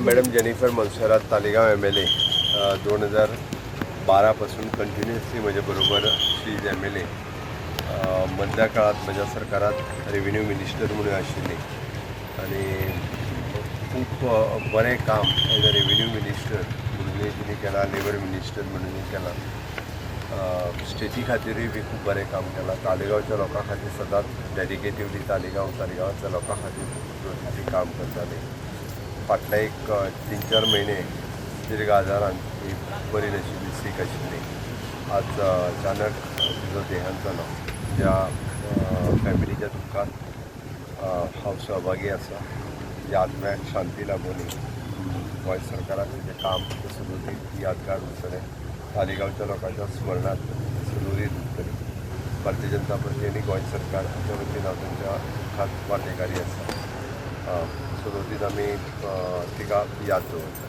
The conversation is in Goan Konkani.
Madam Jennifer Monserrate, Taleigao MLA, 2012 पासून कंटिन्युअसली म्हजे बरोबर she is MLA. मदल्या काळात म्हज्या सरकारात रेविन्यू मिनिस्टर म्हणून आशिल्ली आनी खूब बरें काम एज अ रेविन्यू मिनिस्टर म्हणूनय तिणें केलां, लेबर मिनिस्टर म्हणूनय केलां. स्टेटी खातीरूय बी खूब बरें काम केलां. तालिगांवच्या लोकां खातीर सदांच डेडिकेटिवली तालिगांव तालिगांवांतल्या लोकां खातीर ती काम करताली. फाटले एक 3-4 म्हयने दीर्घ आजारान ती बरी नाशिल्ली, सीक आशिल्ली. आज अचानक तिजो देहांत जालो. ज्या फॅमिलीच्या दुख्खात हांव सहभागी आसा. तिच्या आत्म्याक शांती लाभोनी. गोंय सरकाराक तिचें काम सदोदीत यादगार उरतलें. तालिगांवच्या लोकांच्या स्मरणात सदोदीत उरतली. भारतीय जनता पार्टी आनी गोंय सरकार हाच्या वतीन हांव तांच्या दुख्खात वांटेकारी आसा. सदोदीत आमी तिका याद दवरतले.